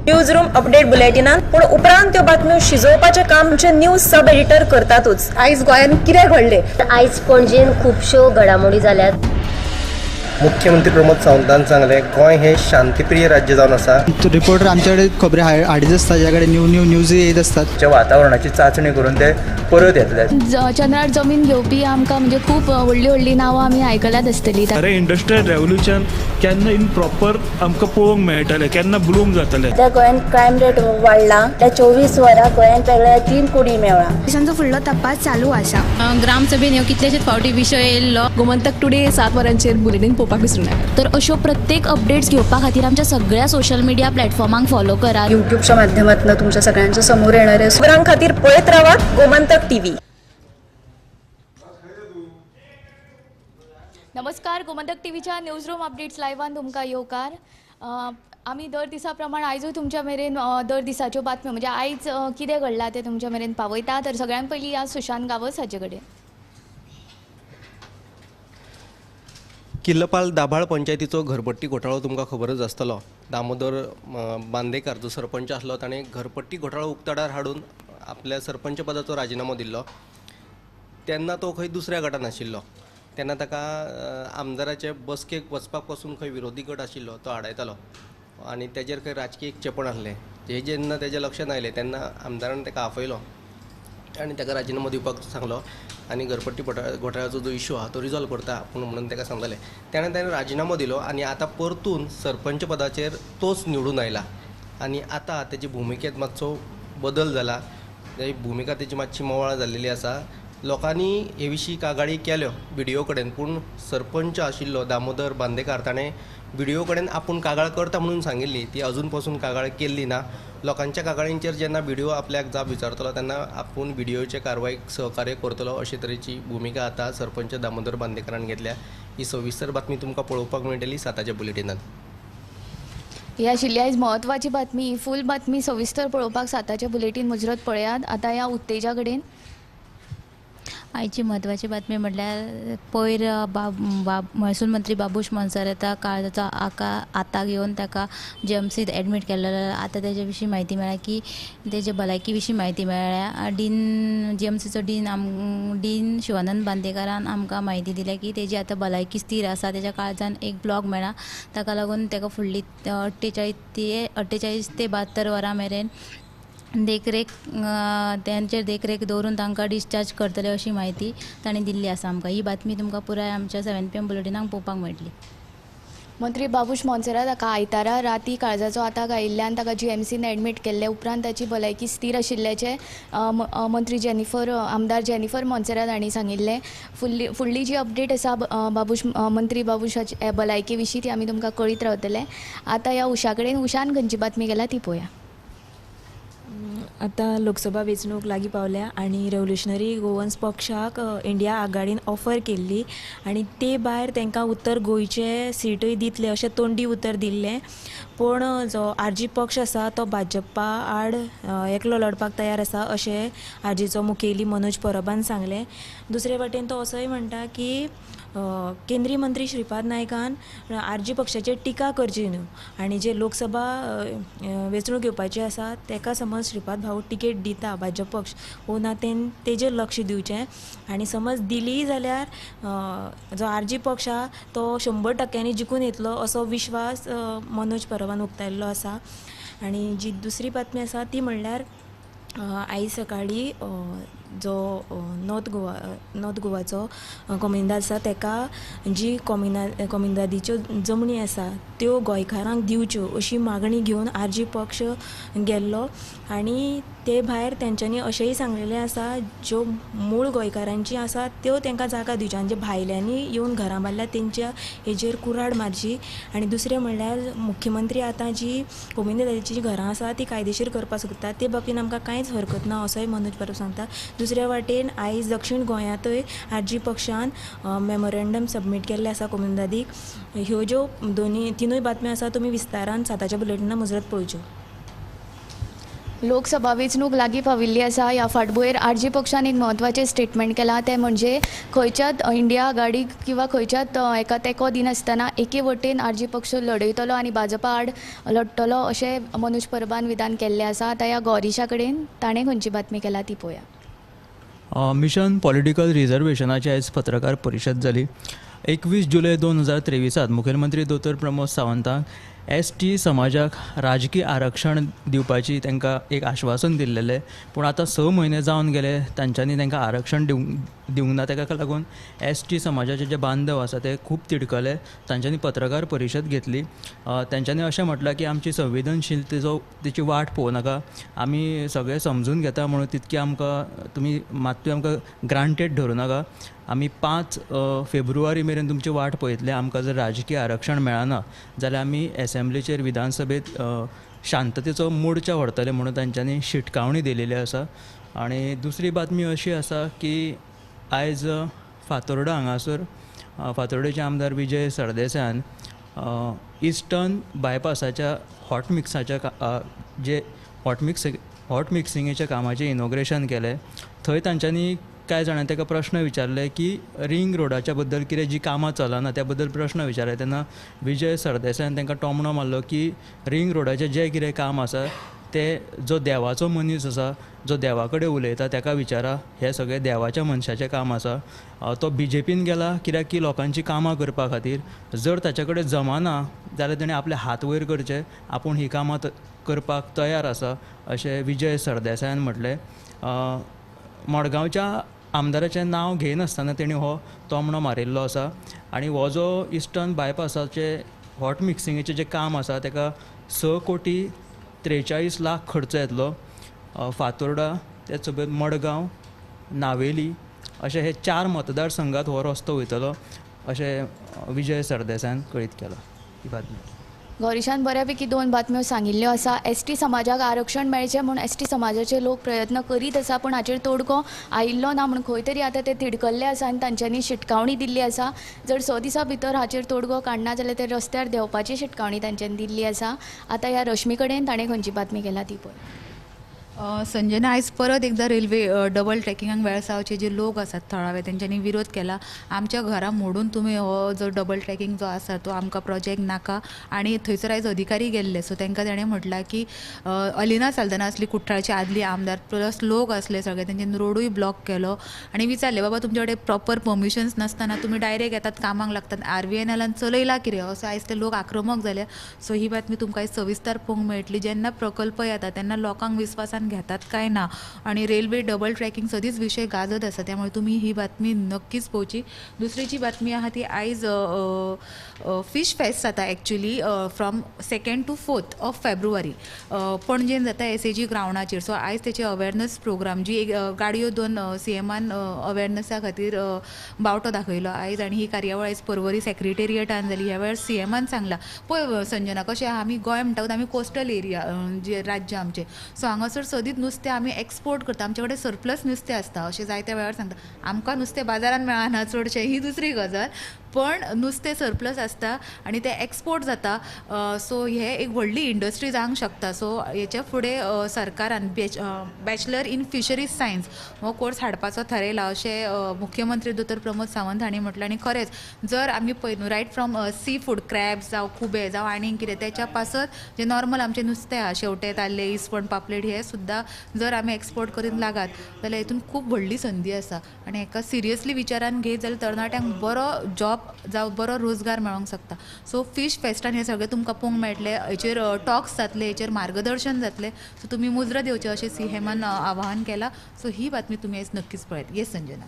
News room update बुलेटिनान, पूण उपरांत त्यो बातम्यो शिजोवपाचें काम आमचे न्यूज सब एडिटर करतातूच. आयज गोंयांत कितें घडलें? आयज पणजेन खुबश्यो घडामोडी जाल्यात. मुख्यमंत्री प्रमोद सावंतान सांगलें, गोंय हें शांतीप्रिय राज्य जावन आसा. रिपोर्टर आमच्याकडे खबरी हाडीत आसता, ज्या कडेन न्यू न्यू न्यूज येत आसतात. वातावरणाची चांचणी करून ते परत येतले. चंद्रार जमीन घेवपी आमकां म्हणजे खूब व्हडलीं व्हडलीं नांवां आमी आयकल्यात आसतलीं. खरें इंडस्ट्रियल रेवोल्युशन केन्ना इन प्रॉपर आमकां पळोवंक मेळटलें, केन्ना ब्लूम जातलें? सध्या गोंयांत क्रायम रेट वाडला. त्या 24 वरां गोंयांत वेगळ्या 3 कुडी मेळ्ळा. पोलिसांचो फुडलो तपास चालू आसा. ग्रामसभेन ह्यो कितलेशेच फावटी विशय येयल्लो. गोमंतक टुडे 7 वरांचेर बुलेटीन पळोवपाक विसरूं नाका. तर अश्यो प्रत्येक अपडेट्स घेवपा खातीर आमच्या सगळ्या सोशल मिडिया प्लॅटफॉर्मांक फॉलो करात. युट्यूबच्या माध्यमातून तुमच्या सगळ्यांच्या समोर येणार आहे. खबरां खातीर पळयत रावात गोमंतक टीव्ही. नमस्कार, गोमंतक टीव्हीच्या न्यूज रूम अपडेट्स लायव्हान तुमकां येवकार. आमी दर दिसा प्रमाण आयजूय तुमच्या मेरेन दर दिसाच्यो बातम्यो म्हणजे आयज कितें घडलां तें तुमच्या मेरेन पावयता. तर सगळ्यान पयलीं आज सुशांत गांवस हाचे कडेन. किल्लपाल दाभाळ पंचायतीचो घरपट्टी घोटाळो तुमकां खबरच आसतलो. दामोदर बांदेकार जो सरपंच आसलो ताणें घरपट्टी घोटाळो उक्ताडार हाडून आपल्या सरपंच पदाचो राजिनामो दिल्लो. तेन्ना तो खंय दुसऱ्या गटान आशिल्लो, तेन्ना ताका आमदाराचे बसकेक वचपाक पसून खंय विरोधी गट आशिल्लो तो आडायतालो आनी तेजेर खंय राजकीय एक चेपण आसलें. हें जेन्ना तेज्या लक्षांत आयलें तेन्ना आमदारान ताका आफयलो आनी ताका राजिनामो दिवपाक सांगलो आनी घरपट्टी घोटाळ्याचो जो इशू आहा तो रिजॉल्व करता आपूण म्हणून ताका सांगलें. तेणें ताणें राजिनामो दिलो आनी आतां परतून सरपंच पदाचेर तोच निवडून आयला आनी आतां तेजी भुमिकेंत मातसो बदल जाला. तेजी भुमिका तेजी मातशी मोवाळ जाल्लेली आसा. लोकांनी हे विशीं कागाळी केल्यो बीडीओ कडेन, पूण सरपंच आशिल्लो दामोदर बांदेकार ताणें बीडीओ कडेन आपूण कागाळ करता म्हणून सांगिल्ली, ती अजून पसून कागाळ केल्ली ना. लोकांच्या कागाळींचेर जेन्ना बीडीओ आपल्याक जाप विचारतलो तेन्ना आपूण बीडीओचे कारवायेक सहकार्य करतलो अशे तरेची भुमिका आतां सरपंच दामोदर बांदेकारान घेतल्या. ही सविस्तर बातमी तुमकां पळोवपाक मेळटली 7च्या बुलेटिनान. ही आशिल्ली आयज म्हत्वाची बातमी. फूल बातमी सविस्तर पळोवपाक 7च्या बुलेटीन मुजरत पळयात. आतां ह्या उत्तेजा कडेन. आयची म्हत्वाची बातमी म्हटल्यार पयर महसूल मंत्री बाबूश मोन्सेराता काळजाचो आताक येवन ताका जीएमसीत एडमीट केल्लो. आतां तेजे विशीं म्हायती मेळ्ळ्या की तेजे भलायकी विशीं म्हायती मेळ्ळ्या. डीन जीएमसीचो डीन शिवानंद बांदेकारान आमकां म्हायती दिल्या की तेजी आतां भलायकी स्थीर आसा. तेज्या काळजान एक ब्लॉक मेळ्ळा, ताका लागून ताका फुडली 48 ते 72 वरां मेरेन देखरेख तांचेर देखरेख दवरून तांकां डिस्चार्ज करतले अशी म्हायती तांणी दिल्ली आसा आमकां. ही बातमी तुमकां पुराय आमच्या 7 PM बुलेटिनाक पळोवपाक मेळटली. मंत्री बाबूश मोन्सेरात हाका आयतारा राती काळजाचो आताक आयिल्ल्यान ताका जीएमसीन एडमीट केल्ले उपरांत ताची भलायकी स्थीर आशिल्ल्याचें मंत्री जेनिफर आमदार जेनिफर मोन्सेरात हांणी सांगिल्लें. फुडली जी अपडेट आसा बाबूश मंत्री बाबूशाचे भलायके विशीं ती आमी तुमकां कळीत रावतले. आतां ह्या उषा कडेन. उषान खंयची बातमी केल्या ती पळोवया. आतां लोकसभा वेंचणूक लागीं पावल्या आनी रेवोल्युशनरी गोवन्स पक्षाक इंडिया आघाडीन ऑफर केल्ली आनी ते भायर तांकां उत्तर गोंयचे सीटूय दितले अशें तोंडी उतर दिल्लें. पूण जो आरजी पक्ष आसा तो भाजपा आड एकलो लढपाक तयार आसा अशें आरजीचो मुखेली मनोज परबान सांगलें. दुसरे वाटेन तो असोय म्हणटा की केंद्रीय मंत्री श्रीपाद नायकान आरजी पक्षाचेर टिका करची न्हू आनी जे लोकसभा वेंचणूक येवपाची आसा ताका समज श्रीपाद भाऊ तिकेट दिता भाजप पक्ष वो ना तेजेर लक्ष दिवचें आनी समज दिली जाल्यार जो आरजी पक्ष आहा तो 100% जिखून येतलो असो विश्वास मनोज परबान उक्तायल्लो आसा. आनी जी दुसरी बातमी आसा ती म्हणल्यार आयज सकाळीं जो नॉर्थ गोवाचो कोमिंदाद आसा ताका जी कोमिंदादीच्यो जमनी आसा त्यो गोंयकारांक दिवच्यो अशी मागणी घेवन आरजी पक्ष गेल्लो आनी ते भायर तेंच्यांनी अशेंय सांगलेलें आसा ज्यो मूळ गोंयकारांची आसा त्यो तांकां जागा दिवच्यो आनी जे भायल्यांनी येवन घरां बांदल्या तेंच्या हेजेर कुराड मारची. आनी दुसरें म्हणल्यार मुख्यमंत्री आतां जी कोमिंदादीची घरां आसा ती कायदेशीर करपाक सोदता ते बाबतीन आमकां कांयच हरकत ना असोय मनोज परब सांगता. दुसऱ्या वाटेन आयज दक्षिण गोंयांतय आरजी पक्षान मेमोरेंडम सबमीट केल्लें आसा कोमिंदादीक. ह्यो ज्यो तिनूय बातम्यो आसा तुमी विस्तारान 7च्या बुलेटिना मुजरत पळोवच्यो. लोकसभा वेंचणूक लागीं पाविल्ली आसा. ह्या फाटभुंयेर आरजी पक्षान एक म्हत्वाचें स्टेटमेंट केलां, तें म्हणजे खंयच्याच इंडिया आघाडीक किंवा खंयच्याच हेका तेंको दिनासतना एके वटेन आरजी पक्ष लडयतलो आनी भाजपा आड लडटलो अशें मनोज परबान विधान केल्लें आसा. आतां ह्या गौरीशा कडेन ताणें खंयची बातमी केला ती पळोवया. मिशन पॉलिटिकल रिजर्वेशनाची आयज पत्रकार परिशद जाली. 21 जुलय 2023 मुखेलमंत्री दोतोर प्रमोद सावंताक एस टी समाजाक राजकीय आरक्षण दिवपाची तांकां एक आश्वासन दिल्लेलें, पूण आतां 6 म्हयने जावन गेले, तांच्यांनी तांकां आरक्षण दिवंक ना. ताका लागून एस टी समाजाचे जे बांधव आसा ते खूब तिडकले. तांच्यांनी पत्रकार परिशद घेतली. तांच्यांनी अशें म्हटलां की आमची संवेदनशीलतेचो तेची वाट पळोवं नाका, आमी सगळें समजून घेता म्हणून तितकी आमकां तुमी मात्तूय आमकां ग्रांटेड धरूं नाका. आमी 5 फेब्रुवारी मेरेन तुमची वाट पळयतले. आमकां जर राजकीय आरक्षण मेळना जाल्यार आमी एसेंब्लीचेर, विधानसभेत शांततेचो मोर्चा व्हरतले म्हणून तांच्यांनी शिटकावणी दिलेली आसा. आनी दुसरी बातमी अशी आसा की आयज फातोर्डा हांगासर फातोर्डेचे आमदार विजय सरदेसायान इस्टर्न बायपासाच्या हॉट मिक्साच्या जे हॉट मिक्सिंगेच्या कामाचें इनॉग्रेशन केलें. थंय तांच्यांनी कांय जाणांनी ताका प्रश्न विचारले की रिंग रोडाच्या बद्दल कितें जी कामां चलना त्या बद्दल प्रश्न विचारले तेन्ना विजय सरदेसायान तांकां टोमणो मारलो की रिंग रोडाचें जें कितें काम आसा तें जो देवाचो मनीस आसा, जो देवा कडेन उलयता ताका विचारा, हें सगळें देवाच्या मनशाचें काम आसा. तो बीजेपीन गेला कित्याक की लोकांची कामां करपा खातीर. जर ताचे कडेन जमाना जाल्यार तेणें आपले हात वयर करचे, आपूण ही कामां करपाक तयार आसा अशें विजय सरदेसायान म्हटलें. मडगांवच्या आमदाराचें नांव घेयनासतना तेणी हो तोमणो मारिल्लो आसा. आनी हो जो इस्टर्न बायपासाचे हॉट मिक्सिंगेचें जें काम आसा ताका 6 कोटी 43 लाख खर्च येतलो. फातोर्डा, तेच सोबत मडगांव, नावेली अशे हे 4 मतदारसंघात हो रस्तो वयतलो अशें विजय सरदेसायान कळीत केलां. ही बातमी. गौरीशान बऱ्यापैकी दोन बातम्यो सांगिल्ल्यो आसा. एस टी समाजाक आरक्षण मेळचें म्हूण एस टी समाजाचे लोक प्रयत्न करीत आसा, पूण हाचेर तोडगो आयिल्लो ना म्हूण खंय तरी आतां ते तिडकल्ले आसा आनी तांच्यांनी शिटकावणी दिल्ली आसा. जर 6 दिसां भितर हाचेर तोडगो काडना जाल्यार ते रस्त्यार देंवपाची शिटकावणी तांच्यांनी दिल्ली आसा. आतां ह्या रश्मी कडेन ताणें खंयची बातमी केला ती पळय. संजना, आयज परत एकदां रेल्वे डबल ट्रॅकिंगाक वेळसांवचे जे लोक आसात थळावे, तेंच्यांनी विरोध केला. आमच्या घरां मोडून तुमी हो जो डबल ट्रॅकिंग जो आसा तो आमकां प्रोजेक्ट नाका. आनी थंयसर आयज अधिकारी गेल्ले, सो तांकां ताणें म्हटलां की अलिना साल्दाना आसली कुठ्ठाळची आदली आमदार, प्लस लोक आसले सगळे, तेंच्यांनी रोडूय ब्लॉक केलो आनी विचारलें, बाबा तुमचे कडेन प्रॉपर परमिशन्स नासतना तुमी डायरेक्ट येतात, कामाक लागतात, आरव्हीएनएलान चलयला कितें, असो आयज ते लोक आक्रमक जाले. सो ही बातमी तुमकां आयज सविस्तर पळोवंक मेळटली. जेन्ना प्रकल्प येता तेन्ना लोकांक विस्वासान घेतात काय ना आणि रेल्वे डबल ट्रॅकिंग सदींच विशय गाजत आसा, त्यामुळे तुमी ही बातमी नक्कीच पळोवची. दुसरी जी बातमी आहा ती आयज फीश फेस्ट जाता, actually from 2nd to 4th of February पणजेन जाता, एसएजी ग्रावंडाचेर. सो आयज तेचे अवेरनस प्रोग्राम जी एक गाडयो दोन सीएमान अवेरनसा खातीर बावटो दाखयलो आयज आनी ही कार्यावळ आयज परवरी सेक्रेटेरियटान जाली. ह्या वेळार सीएमान सांगलां, पळय संजना, कशें आहा, आमी गोंय म्हणटा आमी कोस्टल एरिया जे राज्य आमचें, सो हांगासर सदींच नुस्तें आमी एक्सपोर्ट करता, आमचे कडेन सरप्लस नुस्तें आसता अशें जायत्या वेळार सांगता. आमकां नुस्तें बाजारान मेळना चडशें, ही दुसरी गजाल, पण नुस्तें सरप्लस आसता आनी तें एक्सपोर्ट जाता. सो हे एक व्हडली इंडस्ट्री जावंक शकता. सो हेच्या फुडें सरकारान बॅचलर इन फिशरीज सायन्स हो कोर्स हाडपाचो थारायला अशें मुख्यमंत्री दोतोर प्रमोद सावंत हांणी म्हटलें. आनी खरेंच जर आमी पळयत न्हू, right from sea food, crabs जावं खुबे जावं आनीक कितें, तेच्या पासत जें नॉर्मल आमचें नुस्तें आहा, शेवटे, ताल्ले, इसवण, पापलेट, हे सुद्दां जर आमी एक्सपोर्ट करीत लागात जाल्यार हितून खूब व्हडली संदी आसा आनी हेका सिरियसली विचारान घेत जाल्यार तरणाट्यांक बरो जॉब जावं बरो रोजगार मेळोंक शकता. सो फीश फेस्टान हें सगळें तुमकां पळोवंक मेळटलें, हेचेर टॉक्स जातले, हेचेर मार्गदर्शन जातलें. सो तुमी मुजरत येवचें अशें सी एमान आवाहन केलां. सो ही बातमी तुमी आयज नक्कीच पळयात. येस संजना.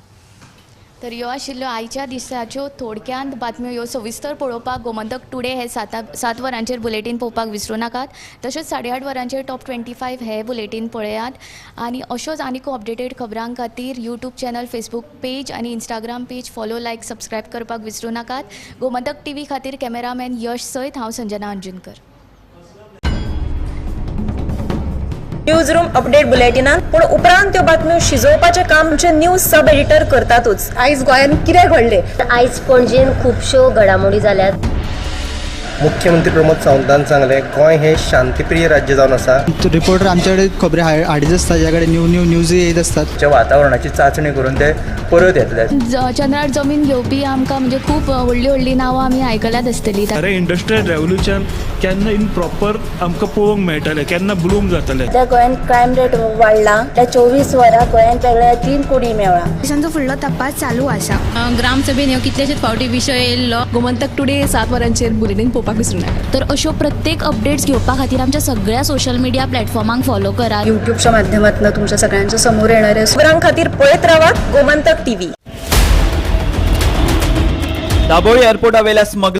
तर ह्यो आशिल्ल्यो आयच्या दिसाच्यो थोडक्यांत बातम्यो. ह्यो सविस्तर पळोवपाक गोमंतक टुडे हे 7 वरांचेर बुलेटीन पळोवपाक विसरूं नाकात. तशेंच 8:30 वरांचेर टॉप 25 हे बुलेटीन पळयात आनी अश्योच आनीक अपडेटेड खबरां खातीर यूट्यूब चॅनल, फेसबूक पेज आनी Instagram page follow, like, subscribe करपाक विसरूं नाकात. गोमंतक टीव्ही खातीर कॅमेरामॅन यश सयत हांव संजना अंजुनकर. न्यूज रूम अपडेट बुलेटिनात, पूण उपरांत त्यो बातम्यो शिजोवपाचें काम आमचे न्यूज सब एडिटर करतातूच. आयज गोंयांत कितें घडलें? आयज पणजेन खुबश्यो घडामोडी जाल्यात. मुख्यमंत्री प्रमोद सावंतान सांगलें, गोंय हें शांतीप्रिय राज्य जावन आसा. रिपोर्टर आमचे कडेन खबरी हाडीत आसता, ज्या कडेन न्यू न्यू न्यूज येयत आसतात. वातावरणाची चांचणी करून ते परत येतले. चंद्रार जमीन घेवपी आमकां म्हणजे खूब व्हडलीं व्हडलीं नांवां आमी आयकल्यात आसतलीं. खरें इंडस्ट्रियल रेवोल्युशन केन्ना इन प्रॉपर आमकां पळोवंक मेळटलें, केन्ना ब्लूम जातलें. सध्या गोंयांत क्रायम रेट वाडला. त्या 24 वरां गोंयांत वेगळ्या 3 कुडी मेवळा. तांचो फुडलो तपास चालू आसा. ग्रामसभेन ह्यो कितलेशेच फावटी विशय येयल्लो. गोमंतक टुडे 7 वरांचेर बुलेटीन पळोवपाक विसरूं नाका. तर अश्यो प्रत्येक अपडेट्स घेवपा खातीर आमच्या सगळ्या सोशल मिडिया प्लॅटफॉर्मांक फॉलो करात. यूट्यूबच्या माध्यमातून तुमच्या सगळ्यांच्या समोर येणार आहे. खबरां खातीर पळयत रावात गोमंतक टीव्ही. दाबोळी एअरपोर्टावेल्या स्मगलिंग